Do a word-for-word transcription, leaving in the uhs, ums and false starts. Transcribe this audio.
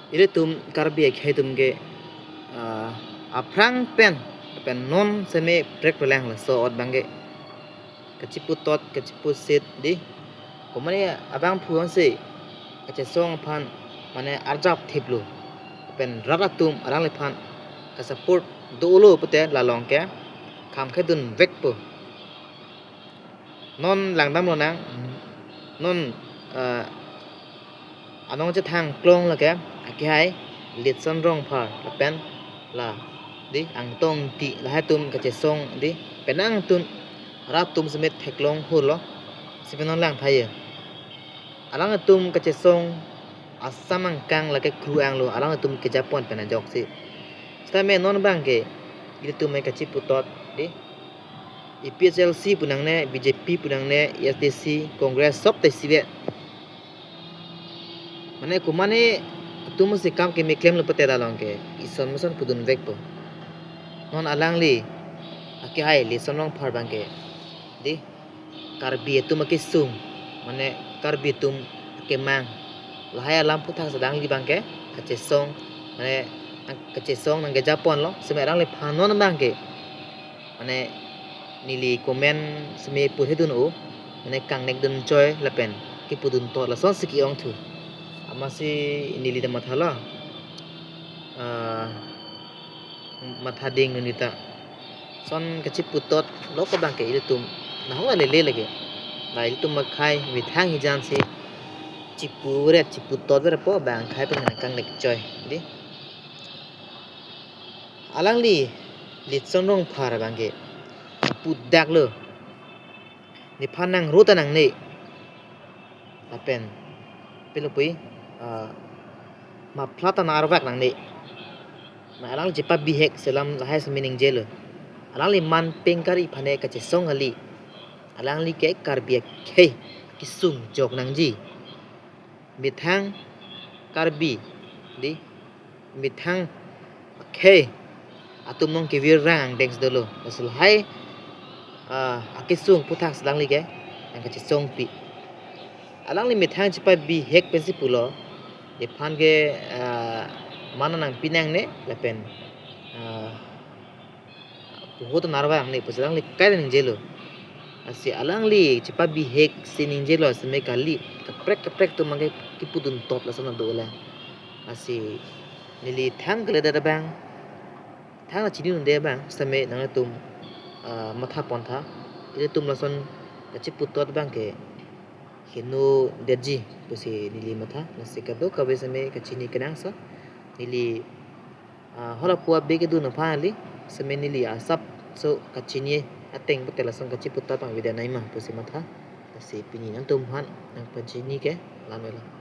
Ilitum Karbi akhei atum ke, ah, aphrang pen, pen non seme prek pelang laso ot abang ke. Kachiputot, kachipusit di. Komane abang phu ansi kachesong aphan mane arjap thiplo. Pen rat atum alangliphan ka-support dolo pute la along ke kham khei dunvekpo. Non langdam lonang, non, eh, anong chethang klong lake, akehai Litson Rongphar lapen la di Angtong Engti, lahai atum kachesong di, penang atum rat atum semet theklong hurlo, si pen non lang thaye. Alang atum kachesong Assam angkang lake kru anglo, alang atum kejapon pen ajoksi. Sitame non abang ke ilitum ke kachiputot di, A P H L C pu nangne, B J P pu nangne, A S D C, Congress, sob te isivet. Mane komane atum si kam kemeklem lo pute la along ke ison meson pudunvekpo. Non alangli akehai Litson Rongphar abang ke di Karbi atum akesung, mane Karbi atum akemang, lahai alam aputhak si alangli abang ke kachesong, mane kachesong nangkejaponlo, seme alangliphan non abang ke mane neli comment seme purhedun o, mane kangnek dun choi lapen kipuduntot lasonsi ke-ong thu. Amatsi neli ta mathalo, ah, matha ding neli ta. Lason kachiputot lo abang ke ilitum nahok lele lake. La ilitum akhei methang hijan si chipuret chiputot verpo abang akhei pen kangnek choi di. Alangli Litson Rongphar abang ke pudaklo. Nephan nang ro ta nangne. Lapen pilo pui, ah, mapla ta nang-arvak nangne. Na alangli chepabihek selam lahai seme ningjelo. Alangli man pengkari phane kachesong kali. Alangli ke Karbi akhei kesung jok nangji. Methang Karbi di, methang akhei atum nong kevir rang angdeng si dolo. Lasi lahai, ah, akesung aputhak si alangli ke nangkachesongpi. Alangli methang chepabihek pensi pulo. Nephan ke, ah, man nangpi nangne lapen, ah, puhot nang-arvak nangne pusi alangli kai ningjelo. Lasi alangli chepabihek si ningjelo seme kali, kaprek kaprek atum abang ke kipuduntot lason dolang. Lasi neli thang keledet abang, thang la chinidunde abang seme nangtum, ah, matha pontha. Ilitum lason kachiputot abang ke henodetji pusi neli matha. Lasi kadokave seme kachini kenangsot. Neli, ah, halapu abe kedun aphan kali, seme neli asapso kachini ateng pute lason kachiputot abang avedet nangji ma pusi matha. Lasi pini nangtumphan nangpachini ke la-anlo.